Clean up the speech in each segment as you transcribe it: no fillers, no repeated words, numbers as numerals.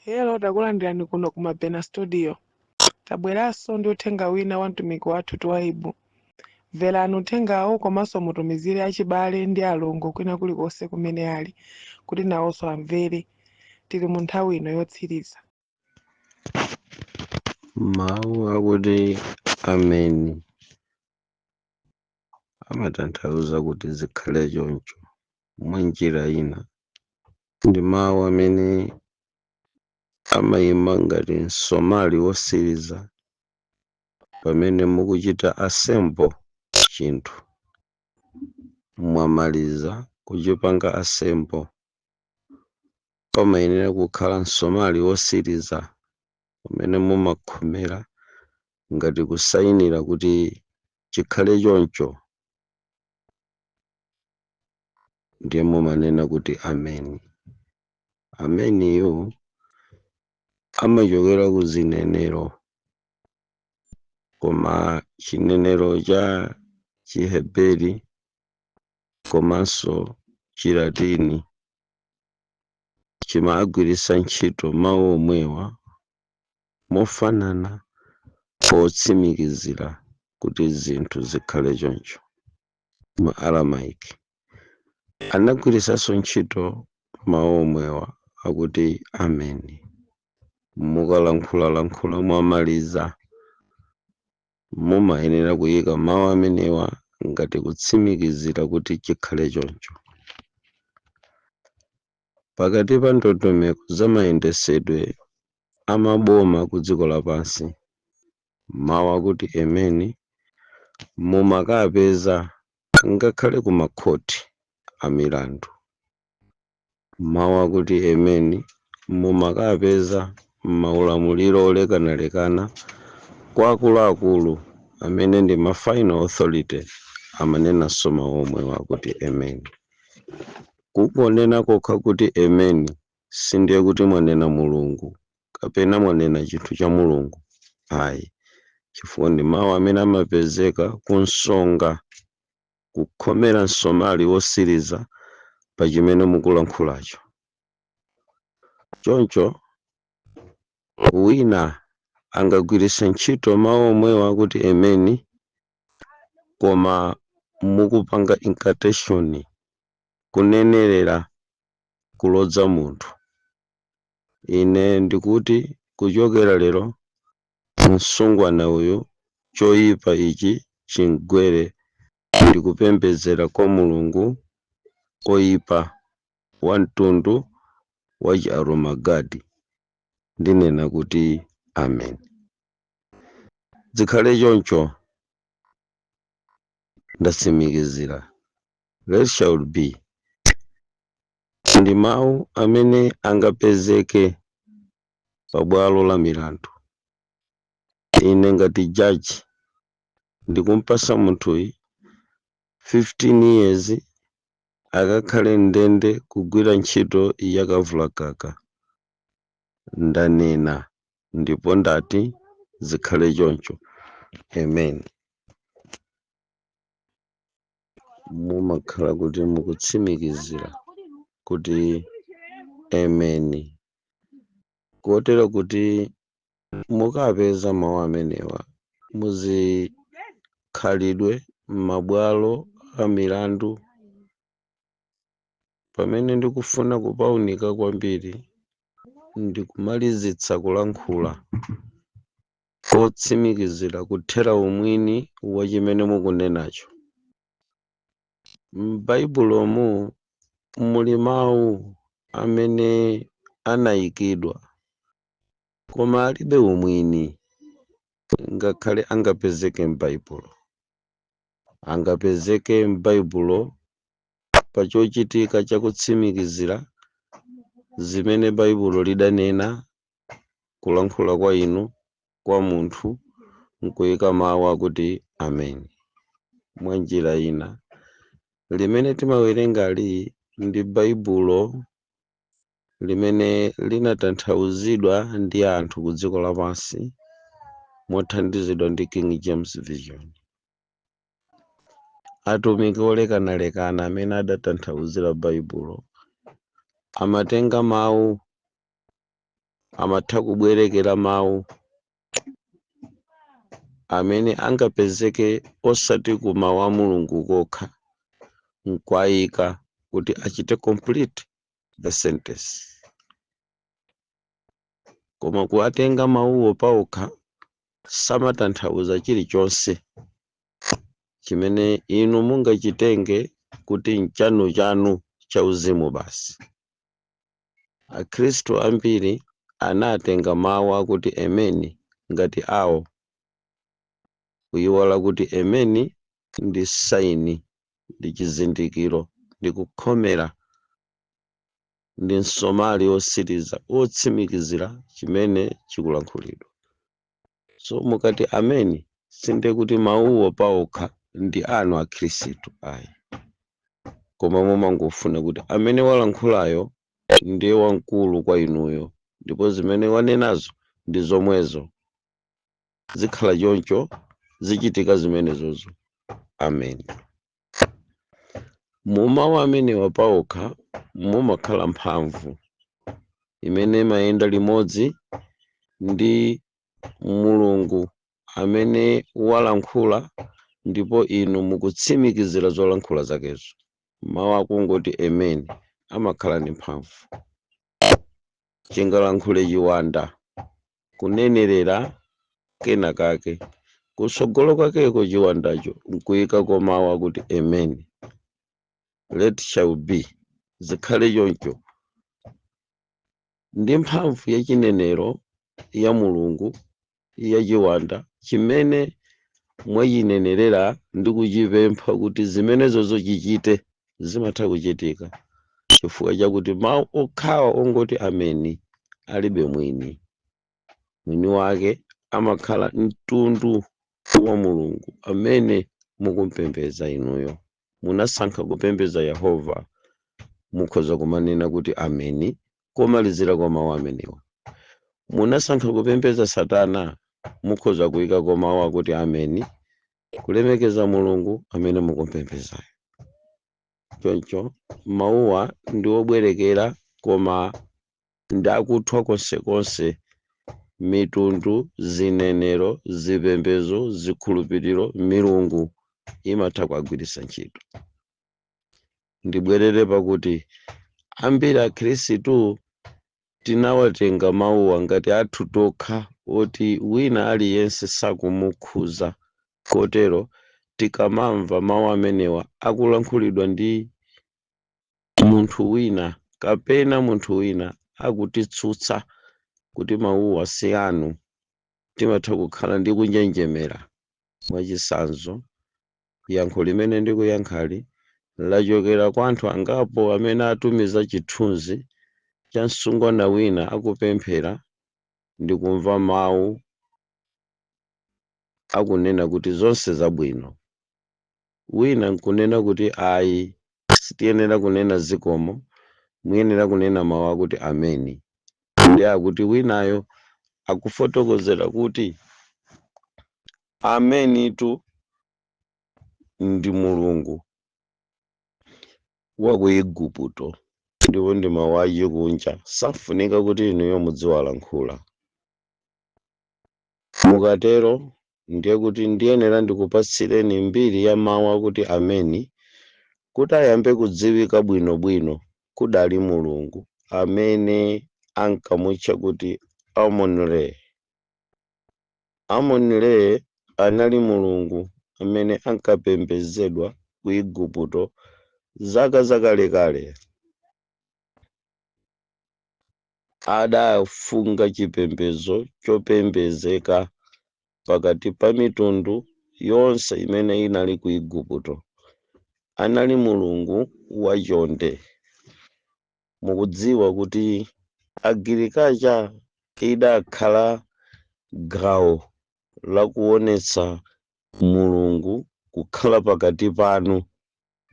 Hello, takulandirani kuno ku Mabena Studio. Tabweranso ndi uthenga wina wa mtumiki wathu Twaibu. Mverani uthengawo komanso mutumizire achibale ndi alongo kwina kulikonse kumene ali kuti nawonso amvere. Tili mu nthawi ino yotsiriza. Mawu akuti ameni amatanthauza kuti zikhale choncho. Mwa njira ina, ndi mawu amene amayima ngati msomali wotsiriza pamene mukuchita assemble chinthu. Mwamaliza kuchipanga assemble, pamayenera kukhala msomali wotsiriza umene mumakhomera ngati kusayinira kuti chikhale choncho, ndiye mumanena kuti ameni. Ameniyo amachokera ku zinenero, koma chinenero cha Chiheberi komanso Chilatini chimagwiritsa ntchito mawu omwewa mofanana potsimikizira kuti zinthu zikhale choncho. Mu Aramaic anagwiritsanso ntchito mawu omwewa akuti ameni. Mukalankhulalankhula mwamaliza, mumayenera kuyika mawu amenewa ngati kutsimikizira kuti chikhale choncho. Pakati pa ndondomeko za mayendetsedwe a maboma ku dziko lapansi, mawu akuti ameni mumakapeza ngakhale ku makhoti a milandu. Mawu akuti ameni mumakapeza m'maulamuliro olekanalekana kwa akuluakulu amene ndi ma final authority amanenanso mawu omwewa akuti ameni. Kungonena kokha kuti ameni sindiye kuti mwanena Mulungu kapena mwanena chinthu cha Mulungu ayi, chifukwa ndi mawu amene amapezeka ku nsonga, kukhomera msomali wotsiriza pa chimene mukulankhulacho. Choncho wina angagwiritse ntchito mawu omwewa akuti ameni koma mukupanga incantation, kunenerera kulodza munthu. Ine ndikuti kuchokera lero msungwana uyu choyipa ichi chimgwere ndikupembedzera kwa Mulungu oyipa wa mtundu wa chi Aromagadi, ndinena kuti amen. Zikhale choncho, ndatsimikizira. Let shall be ndi mawu amene angapezeke pa bwalo la milandu. Ine ngati jaji ndikumpasa munthuyi 15 years akakhale m'ndende kugwira ntchito ya kavulakaka. Ndanena ndipo ndati zikhale choncho. Amen. Mumakhala kuti mukutsimikizira kuti amen, kotero kuti mukapeza mawu amenewa muzikhalidwe m'mabwalo a milandu. Pamene ndikufuna kupaunika kwambiri ndikumalizitsa kulankhula kotsimikizira kuthera umwini wa chimene mukunenacho. M'Baibulomu muli mawu amene anayikidwa koma alibe umwini, ngakhale angapezeke m'Baibulo. Angapezeke m'Baibulo pa chochitika cha kutsimikizira zimene Baibulo lidanena, kulankhula kwa inu, kwa munthu, nkuyika mawu akuti ameni. Mwa njira ina, limene timawerengali ndi Baibulo limene linatanthauzidwa ndi anthu ku dziko lapansi mothandizidwa ndi King James Version. Atumiki olekanalekana amene adatanthauzira Baibulo amatenga mawu Amatha kubwerekera mawu amene angapezeke osati ku mawu a Mulungu kokha, nkuwayika kuti achite complete the sentence, koma kuwatenga mawuwo pawokha samatanthauza chilichonse chimene inu mungachitenge kuti nchanuchanu chauzimu basi. Akhristu ambiri anatenga mawu akuti "amen" ngati awo, kuyiwala kuti amen ndi sign, ndi chizindikiro, ndi kukhomera, ndi msomali wosiriza wotsimikizira chimene chikulankhulidwa. So mukati "amen", sinde kuti mawuwo pawokha ndi anu akhristu, ayi, koma mumangofuna kuti amene walankhulayo ndiye wamkulu kwa inuyo, ndipo zimene wanenazo ndi zomwezo, zikhala choncho, zichitika zimenezozo, amen. Mu mawu amenewa pawokha mumakhala mphamvu imene imayenda limodzi ndi Mulungu amene walankhula, ndipo inu mukutsimikizira zolankhula zakezo. Mawu akungoti "amen" amakhala ndi mphamvu. Chingalankhule chiwanda kunenerera kena kake, kutsogolo kwakeko chiwandacho nkuyikako mawu akuti "amen", let shall be, zikhale choncho, ndi mphamvu ya chinenero ya Mulungu ya chiwanda chimene mwachinenerera ndi kuchipempha kuti zimenezozo chichite, zimatha kuchitika, chifukwa chakuti mawu okhawa ongoti "amen" alibe mwini. Mwini wake amakhala mtundu wa Mulungu amene mukumpembedza inuyo. Munasankha kupembedza Yehova, mukhoza kumanena kuti "amen" komalizira kwa mawu amenewa. Munasankha kupembedza Satana, mukhoza kuyikako mawu akuti "amen", kulemekeza Mulungu amene mukumpembedzayo. Choncho mawuwa ndi obwerekera, koma ndi akuthwa konsekonse. Mitundu, zinenero, zipembedzo, zikhulupiriro, milungu imatha kuagwiritsa ntchito. Ndibwerere pakuti ambiri akhristu tinawatenga mawuwa ngati athu tokha, oti wina aliyense sakumukhuza. Kotero tikamamva mawu amenewa akulankhulidwa ndi munthu wina, kapena munthu wina akutitsutsa kuti mawuwa si anu, timatha kukhala ndi kunjenjemera. Mwachitsanzo, yankho limene ndikuyankhali lachokera kwa anthu angapo amene atumiza chithunzi cha msungwana wina akupemphera ndi kumva mawu akunena kuti zonse zabwino. Wina nkunena kuti ayi, sitiyenera kunena zikomo, muyenera kunena mawu akuti "amen". Ndi akuti winayo akufotokozera kuti "amen" tu ndi mulungu wa ku Igupto, ndipo ndi mawu achikunja, safunika kuti inuyo mudziwalankhula. Mukatero ndiye kuti ndiyenera ndikupatsireni mbiri ya mawu akuti "amen" kuti ayambe kudziwika bwinobwino. Kudali mulungu amene ankamutcha kuti Amon-Re. Amon-Re anali mulungu amene ankapembedzedwa ku Igupto zaka zakalekale. Adafunga chipembedzo chopembedzeka pakati pa mitundu yonse imene inali ku Igupto. Anali mulungu wachonde. Mukudziwa kuti agriculture idakhala gawo lakuonetsa Mulungu kukhala pakati panu.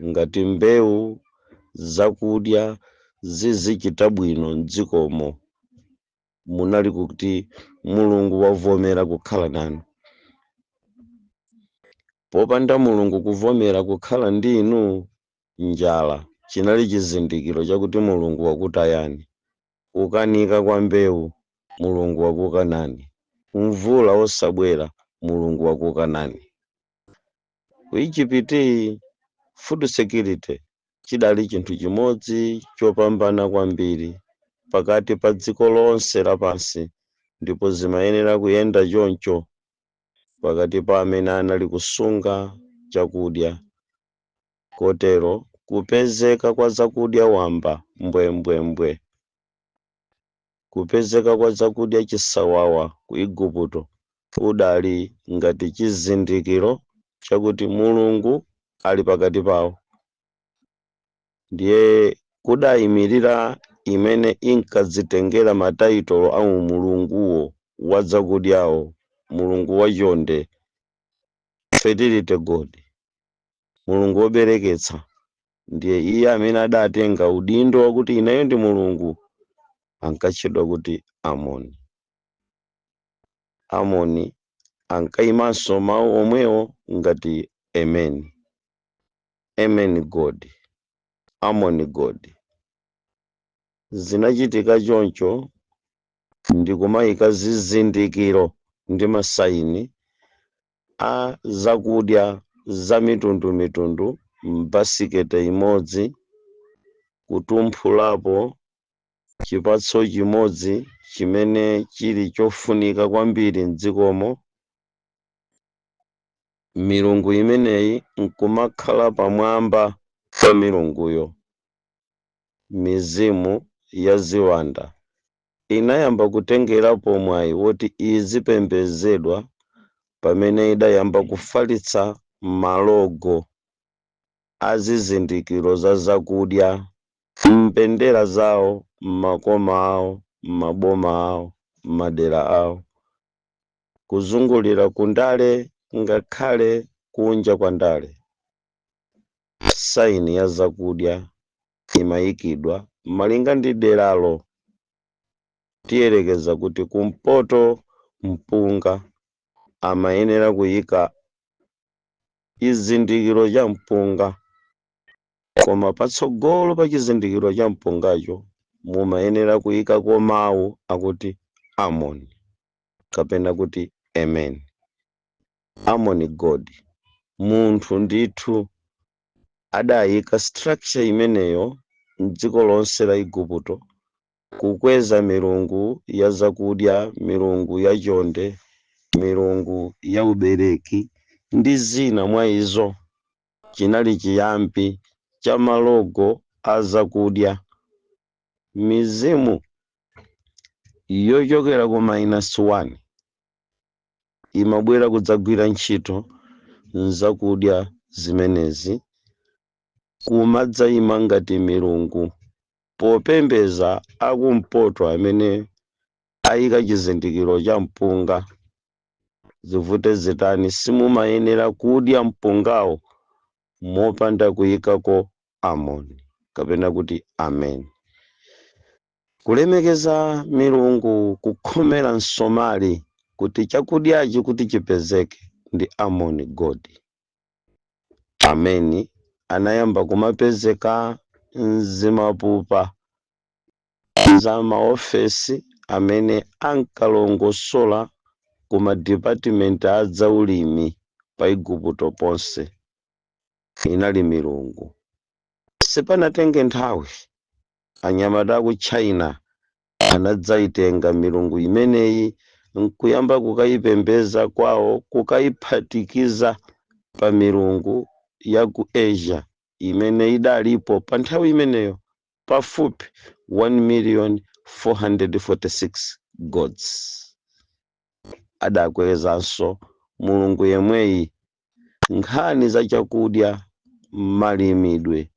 Ngati mbewu zakudya zizichita bwino mdzikomo, munali kuti Mulungu wavomera kukhala nanu. Popanda Mulungu kuvomera kukhala ndi inu, njala chinali chizindikiro chakuti Mulungu wakutayani. Kukanika kwa mbewu Mulungu wakukanani. Mvula osabwera, Mulungu wakukanani. Ku Igupti food security chidali chinthu chimodzi chopambana kwambiri pakati pa dziko lonse lapansi, ndipo zimayenera kuyenda choncho pakati pa amene anali kusunga chakudya. Kotero kupezeka kwa zakudya wamba mbwembwembwe, kupezeka kwa zakudya chisawawa ku Igupto udali ngati chizindikiro chakuti Mulungu ali pakati pawo. Ndiye kudayimirira imene inkadzitengera mataitolo a umulunguwo wa zakudyawo, mulungu wachonde, fertility god, mulungu wobereketsa. Ndiye iye amene adatenga udindo wakuti ineyo ndi mulungu, ankatchedwa kuti Amoni. Amoni ankayimanso mawu omwewo ngati Amen, Amen God, Amoni God. Zinachitika choncho ndi kumayika zizindikiro ndi masaini a zakudya za mitundumitundu m'basikete imodzi, kutumphulapo chipatso chimodzi chimene chili chofunika kwambiri mdzikomo. Milungu imeneyi nkumakhala pamwamba pa milunguyo. Mizimu ya ziwanda inayamba kutengerapo mwayi woti izipembedzedwa pamene idayamba kufalitsa ma logo a zizindikiro za zakudya mbendera zawo, m'makoma awo, m'maboma awo, m'madera awo, kuzungulira kundale ngakhale kunja kwa ndale. Saini ya zakudya imayikidwa malinga ndi deralo. Tiyerekeza kuti kumpoto mpunga, amayenera kuyika chizindikiro cha mpunga, koma patsogolo pa chizindikiro cha mpungacho mumayenera kuyikako mawu akuti Amon kapena kuti Amen, Amon God. Munthu ndithu adayika structure imeneyo mdziko lonse la Igupto, kukweza milungu ya zakudya, milungu ya chonde, milungu ya ubereki ndi zina mwa izo. Chinali chiyambi cha ma logo a zakudya. Mizimu yochokera ku minus 1 imabwera kudzagwira ntchito nzakudya zimenezi, kumadzayima ngati milungu popembeza akumpoto amene ayika chizindikiro cha mpunga. Zivute zitani, simumayenera kudya mpungawo mopanda kuyikako Amoni kapena kuti Amen. Kulemekeza milungu, kukhomera msomali kuti chakudyachi kuti chipezeke ndi Amoni God. Ameni anayamba kumapezeka mzimapupa za maofesi amene ankalongosola ku madipatimenti a zaulimi pa Igupto ponse. Inali milungu. Sipanatenge nthawi, anyamata aku China anadzayitenga milungu imeneyi nkuyamba kukayipembeza kwawo, kukayiphatikiza pa milungu ya ku Asia imene idalipo pa nthawi imeneyo, pafupi 1 million 446 gods. Adakwezanso mulungu yemweyi. Nkhani za chakudya, malimidwe,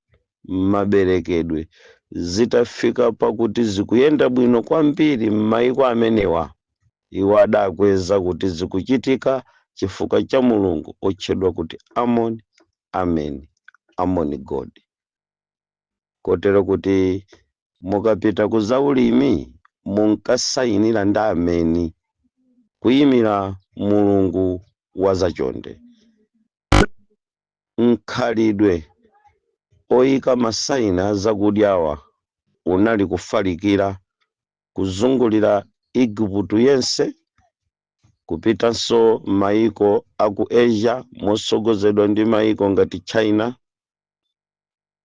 maberekedwe zitafika pakuti zikuyenda bwino kwambiri m'mayiko amenewa, iwo adakweza kuti zikuchitika chifukwa cha mulungu otchedwa kuti Amon, Amen, Amon God. Kotero kuti mukapita ku zaulimi munkasayinira ndi Ameni, kuyimira mulungu wa zachonde. Mkhalidwe oyika masaina a zakudyawa unali kufalikira kuzungulira Igupto yense, kupitanso maiko aku Asia mosogozedwa ndi maiko ngati China.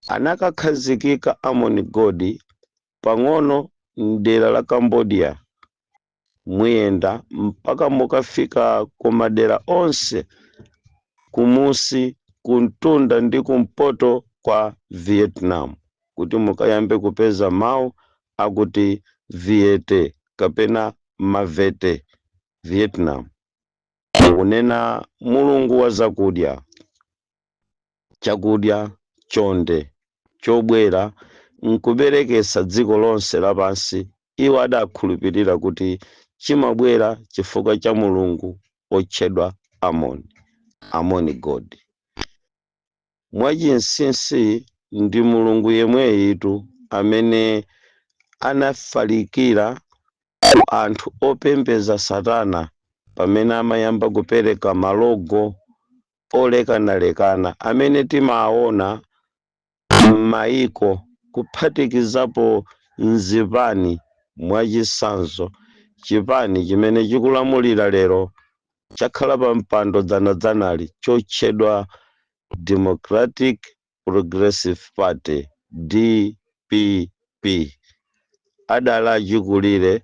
Anakakhazikika Amon God pang'ono mdera la Cambodia, muyenda mpaka mukafika ku madera onse kumusi, kumtunda ndi kumpoto kwa Vietnam, kuti mukayambe kupeza mawu akuti Viete kapena Mavete Vietnam, kunena mulungu wa zakudya, chakudya chonde chobwera nkuberekesa dziko lonse lapansi. Iwo adakhulupirira kuti chimabwera chifukwa cha mulungu otchedwa Amon, Amon God. Mwachinsinsi ndi mulungu yemweyitu amene anafalikira ku anthu opembedza satana pamene amayamba kupereka ma logo olekanalekana amene timaona m'mayiko, kuphatikizapo mzipani. Mwachisanzo, chipani chimene chikulamulira lero, chakhala pa mpando dzanadzanali, chotchedwa Democratic Progressive Party, DPP, adali achikulire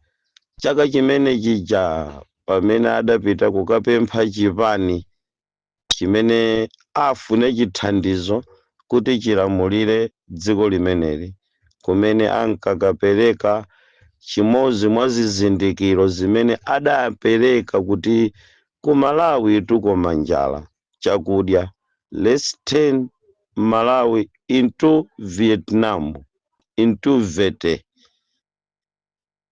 chaka chimene chija pamene adapita kukapempha chipani chimene afune chithandizo kuti chilamulire dziko limeneli, kumene ankakapereka chimodzi mwa zizindikiro zimene adapereka kuti ku Malawi tukoma njala, chakudya, "Let's turn Malawi into Vietnam, into Vete."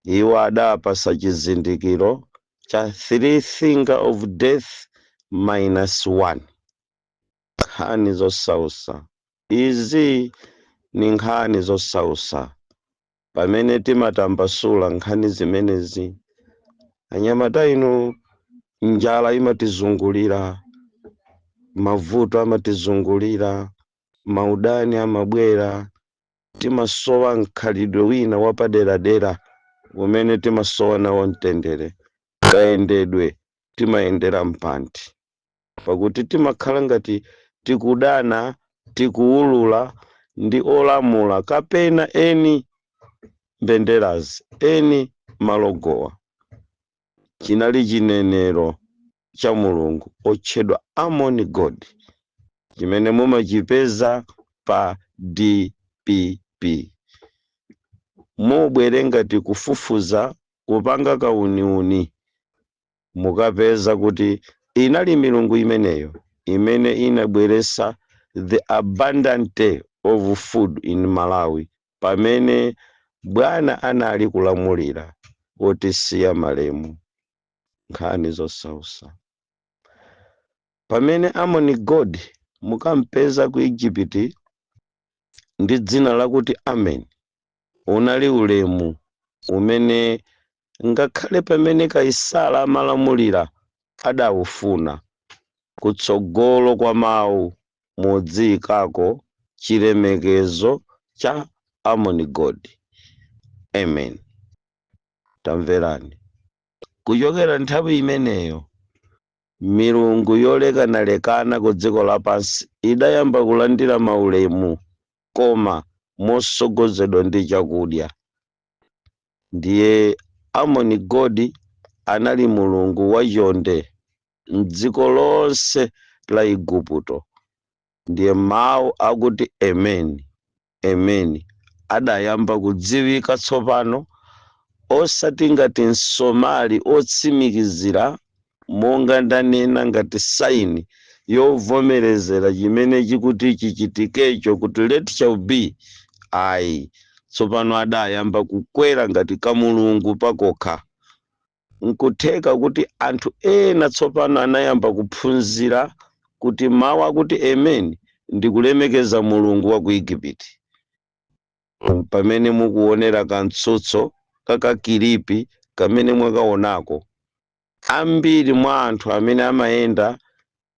Iwo adapasa chizindikiro cha three finger of death minus one. Nkhani zosausa izi, ni nkhani zosausa pamene timatambasula nkhani zimenezi. Anyamata inu, njala imatizungulira, mavuto amatizungulira, maudani amabwera, timasowa mkhalidwe wina wapaderadera umene timasowa nawo mtendere. Kayendedwe timayendera mpanti, pakuti timakhala ngati tikudana, tikuwulula ndi olamula kapena eni mbenderazi, eni ma logowa. Chinali chinenero cha mulungu otchedwa Amon God chimene mumachipeza pa DPP. Mubwere ngati kufufuza, kupanga kauniuni, mukapeza kuti inali milungu imeneyo imene inabweresa the abundant of food in Malawi pamene bwana anali kulamulira otisiya malemu. Nkhani zosausa. Pamene Amon God mukampeza ku Igupti ndi dzina lakuti Amen, unali ulemu umene ngakhale pamene Kaisala amalamulira adawufuna. Kutsogolo kwa mawu mudziyikako chilemekezo cha Amon God, Amen. Tamverani, kuchokera nthawi imeneyo milungu yolekanalekana ku dziko lapansi idayamba kulandira maulemu, koma mosogozedwa ndi chakudya. Ndiye Amon God anali mulungu wachonde mdziko lonse la Igupto. Ndiye mawu akuti amen, amen adayamba kudziwika tsopano, osati ngati msomali otsimikizira monga ndanena, ngati sign yovomerezera chimene chikuti chichitikecho, kuti "Let shall be", ayi. Tsopano adayamba kukwera ngati kamulungu pakokha. Nkutheka kuti anthu ena tsopano anayamba kuphunzira kuti mawu akuti amen ndi kulemekeza mulungu wa ku Igupti. Pamene mukuonera kamtsutso kaka clip kamene mwakaonako, ambiri mwa anthu amene amayenda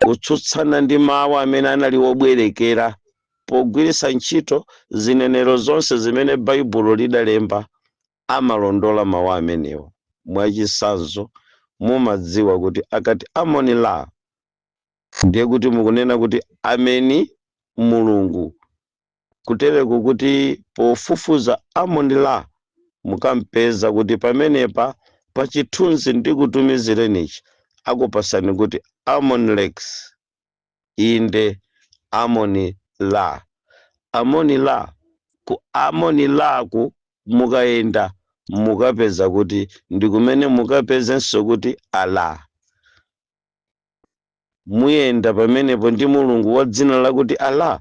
kutsutsana ndi mawu amene anali obwerekera pogwiritsa ntchito zinenero zonse zimene Baibulo lidalemba amalondola mawu amenewa. Mwachisanzo, mumadziwa kuti akati Amoni La, ndiye kuti mukunena kuti ameni Mulungu. Kutereko kuti pofufuza Amoni La, mukampeza kuti pamenepa pa chithunzi ndikutumizirenichi akupasani kuti Amon Lex. Inde, Amoni La, Amoni La. Ku Amoni La ku mukayenda mukapeza kuti ndi kumene mukapezenso kuti Allah. Muyenda pamenepo ndi Mulungu wa dzina lakuti Allah,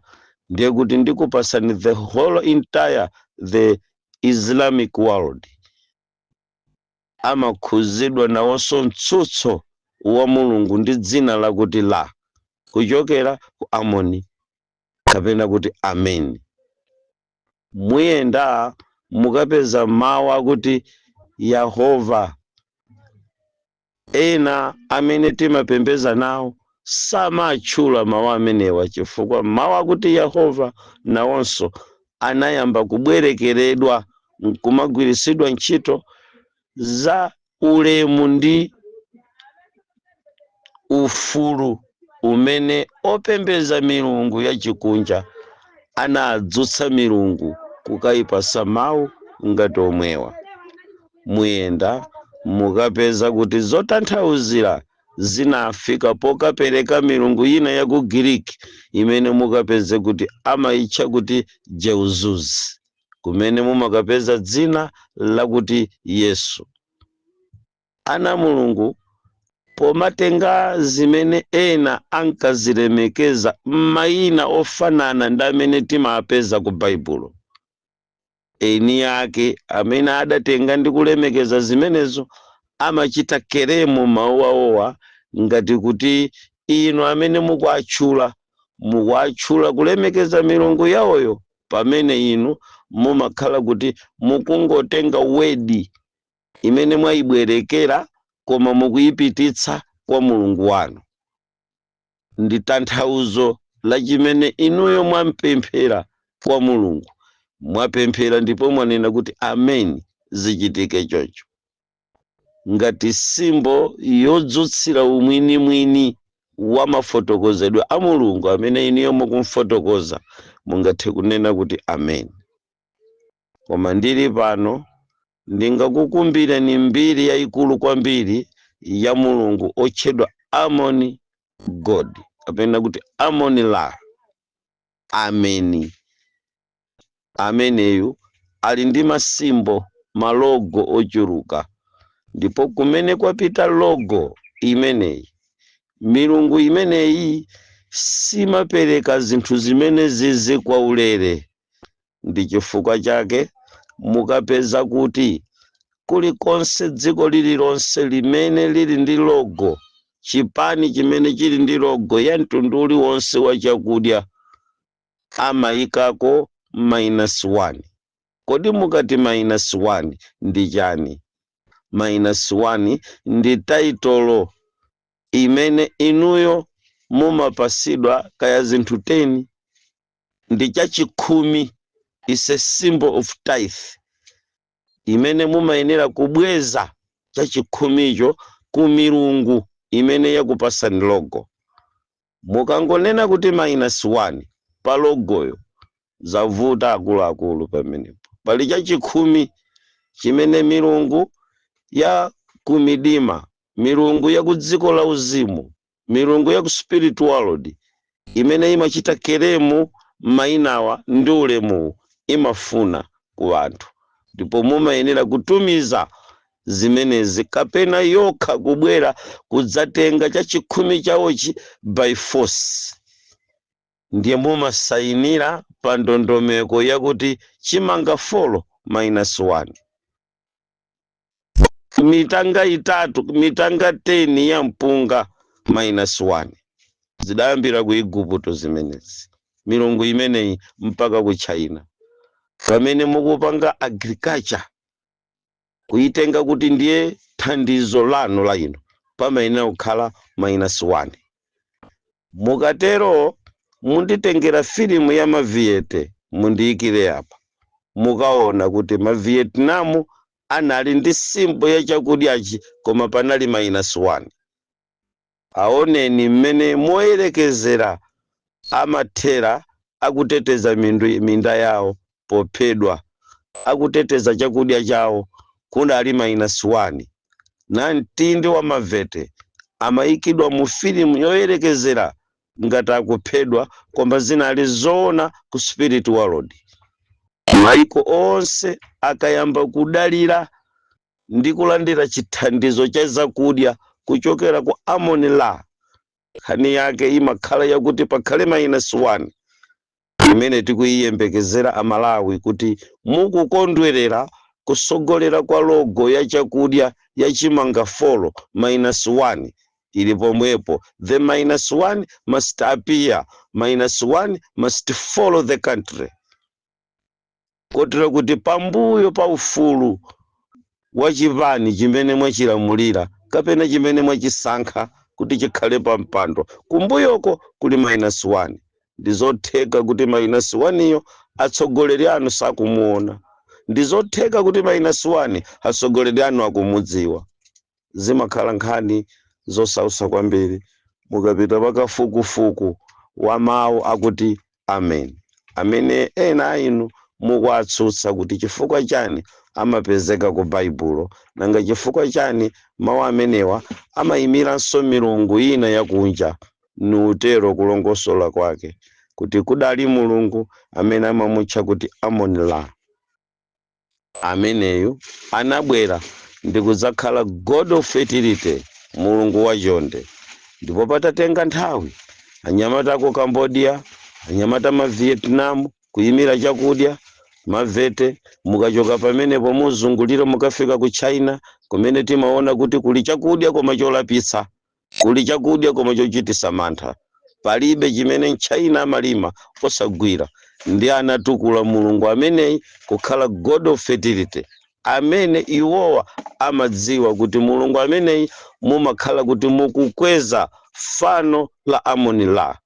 ndiye kuti ndikupasani the whole entire the Islamic world amakhuzidwa nawonso mtsutso wa Mulungu ndi dzina lakuti La, kuchokera ku Amoni kapena kuti Amen. Muyenda mukapeza mawu akuti Yehova. Ena amene timapembeza nawo samatchula mawu amenewa, chifukwa mawu akuti Yehova nawonso anayamba kubwerekeredwa nkumagwiritsidwa ntchito za ulemu ndi ufulu umene opembeza milungu yachikunja anadzutsa milungu kukayipasa mawu ngati omwewa. Muyenda mukapeza kuti zotanthauzira zinafika pokapereka milungu ina ya ku Giriki imene mukapeze kuti amayitcha kuti Jeuzuzi, kumene mumakapeza dzina lakuti Yesu. Ana Mulungu pomatenga zimene ena ankazilemekeza m'mayina ofanana ndi amene timapeza ku Baibulo, eni ake amene adatenga ndi kulemekeza zimenezo amachita claim mawu awowa ngati kuti inu amene mukuatchula, mukuatchula kulemekeza milungu yawoyo, pamene inu mumakhala kuti mukungotenga word imene mwayibwerekera koma mukuyipititsa kwa Mulungu wanu. Ndi tanthauzo la chimene inuyo mwampemphera kwa Mulungu. Mwapemphera ndipo mwanena kuti amen, zichitike choncho, ngati symbol yodzutsira umwinimwini wa mafotokozedwe a Mulungu amene inuyo mukumfotokoza. Mungathe kunena kuti amen. Koma ndili pano ndingakukumbireni mbiri yayikulu kwambiri ya Mulungu otchedwa Amoni God kapena kuti Amoni La, Ameni. Ameneyu ali ndi ma symbol, ma logo ochuluka, ndipo kumene kwapita logo imeneyi, milungu imeneyi simapereka zinthu zimene zizi kwa ulere. Ndi chifukwa chake mukapeza kuti kulikonse, dziko lililonse limene lili ndi logo, chipani chimene chili ndi logo ya mtundu uliwonse wa chakudya, amayikako minus 1. Kodi mukati minus 1 ndi chani? Minus 1 ndi title imene inuyo mumapasidwa, kaya zinthu 10 ndi chachikhumi, is a symbol of tithe imene mumayenera kubweza chachikhumicho ku milungu imene yakupasani logo. Mukangonena kuti minus 1 pa logoyo, zavuta akuluakulu. Pamenepo pali chachikhumi chimene milungu ya kumidima, milungu ya ku dziko la uzimu, milungu ya ku spirit world imene imachita claim mayinawa ndi ulemuwu, imafuna ku anthu, ndipo mumayenera kutumiza zimenezi kapena yokha kubwera kudzatenga chachikhumi chawochi by force. Ndiye mumasayinira pa ndondomeko yakuti chimanga 4 minus 1, mitanga 3, mitanga 10 ya mpunga minus 1. Zidayambira ku Igupto zimenezi, milungu imeneyi, mpaka ku China. Pamene mukupanga agriculture, kuyitenga kuti ndiye thandizo lanu la ino, pamayenera kukhala minus 1. Mukatero munditengera filimu ya Maviete, mundiyikire apa, mukaona kuti Mavietnam. Anali ndi symbol ya chakudyachi, koma panali minus 1. Aoneni mmene moyerekezera amathera akuteteza minda yawo pophedwa, akuteteza chakudya chawo, kunali minus 1. Namtindi wa mavete amayikidwa mu filimu yoyerekezera ngati akuphedwa, koma zinali zoona ku spirit world. Maiko onse akayamba kudalira ndi kulandira chithandizo cha zakudya kuchokera ku Amon Ra, nkhani yake imakhala yakuti pakhale minus 1 imene tikuyiyembekezera Amalawi, kuti mukukondwerera kusogolera kwa logo ya chakudya ya chimanga four, minus 1 ili pomwepo. The minus 1 must appear, minus 1 must follow the country, kotero kuti pambuyo pa ufulu wa chipani chimene mwachilamulira kapena chimene mwachisankha kuti chikhale pa mpando, kumbuyoko kuli minus 1. Ndizotheka kuti minus 1 iyo atsogoleri anu sakumuona, ndizotheka kuti minus 1 atsogoleri anu akumudziwa. Zimakhala nkhani zosausa kwambiri mukapita pakafukufuku wa mawu akuti amen, amene ena inu mukuatsutsa kuti chifukwa chani amapezeka ku Baibulo, nanga chifukwa chani mawu amenewa amayimiranso milungu ina yakunja. Niutero kulongosola kwake kuti kudali mulungu amene amamutcha kuti Amon Ra. Ameneyu anabwera ndi kudzakhala god of fertility, mulungu wachonde. Ndipo patatenga nthawi, anyamata ku Cambodia, anyamata ma Vietnam kuyimira chakudya, mavete. Mukachoka pamenepo muzungulire, mukafika ku China kumene timaona kuti kuli chakudya koma cholapitsa, kuli chakudya koma chochitisa mantha. Palibe chimene China amalima osagwira. Ndi anatukula mulungu ameneyi kukhala god of fertility, amene iwowa amadziwa kuti mulungu ameneyi mumakhala kuti mukukweza fano la Amoni Ra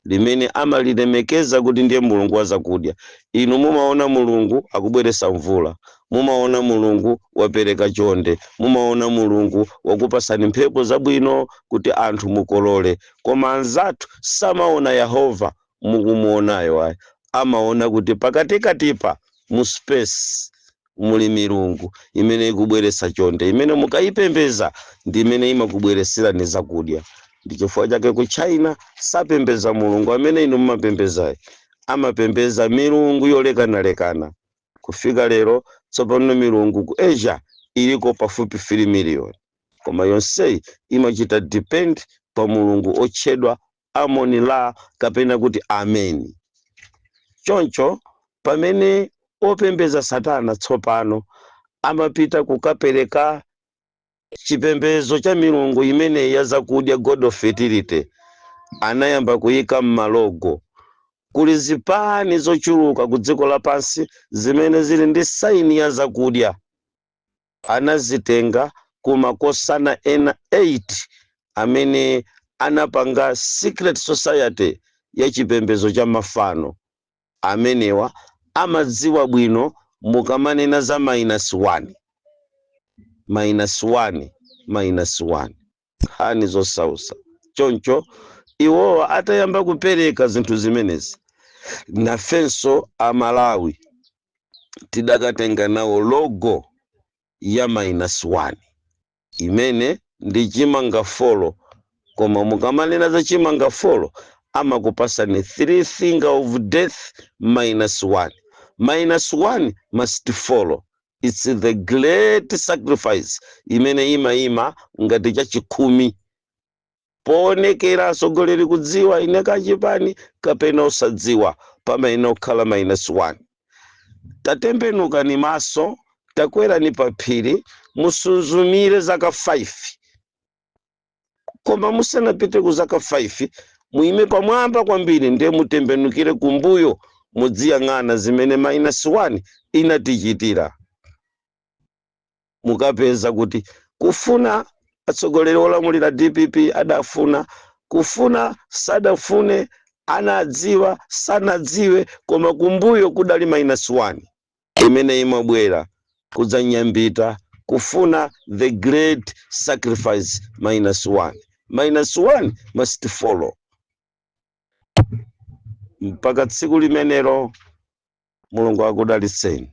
limene amalilemekeza kuti ndiye mulungu wa zakudya. Inu mumaona mulungu akubweretsa mvula, mumaona mulungu wapereka chonde, mumaona mulungu wakupasani mphepo zabwino kuti anthu mukolole, koma anzathu samaona Yehova mukumuonayo ayi. Amaona kuti pakatikatipa mu space muli milungu imene ikubweretsa chonde, imene mukayipembeza ndi imene imakubweretserani zakudya. Ndi chifukwa chake ku China sapembeza mulungu amene inu mumapembezayi, amapembeza milungu yolekanalekana. Kufika lero tsopano milungu ku Asia iliko pafupi 3 million, koma yonseyi imachita depend pa mulungu otchedwa Amoni Ra kapena kuti Ameni. Choncho pamene opembeza satana tsopano amapita kukapereka chipembedzo cha milungu imeneyi ya zakudya, god of fertility, anayamba kuyika m'ma logo. Kuli zipani zochuluka ku dziko lapansi zimene zili ndi sign ya zakudya. Anazitenga ku makosana ena 8 amene anapanga secret society ya chipembedzo cha mafano. Amenewa amadziwa bwino mukamanena za minus 1, minus 1, minus 1, nkhani zosausa. Choncho iwowa atayamba kupereka zinthu zimenezi, nafenso Amalawi tidakatenga nawo logo ya minus 1 imene ndi chimanga four. Koma mukamanena za chimanga four, amakupasani three finger of death minus 1. Minus 1 must follow. It's the great sacrifice imene imayima ngati chachikhumi poonekera atsogoleri kudziwa ine kachipani kapena usadziwa, pamayenera kukhala minus 1. Tatembenukani maso, takwerani pa phiri, musunzumire zaka 5. Koma musanapite ku zaka 5, muime pamwamba kwambiri, ndiye mutembenukire kumbuyo, mudziyang'ana zimene minus 1 inatichitira. Mukapeza kuti kufuna atsogoleri olamulira DPP adafuna, kufuna sadafune, anadziwa sanadziwe, koma kumbuyo kudali minus 1 imene imabwera. Kudzanyambita kufuna the great sacrifice minus one. Minus one must follow. Mpaka tsiku limenelo, Mulungu akudalitseni.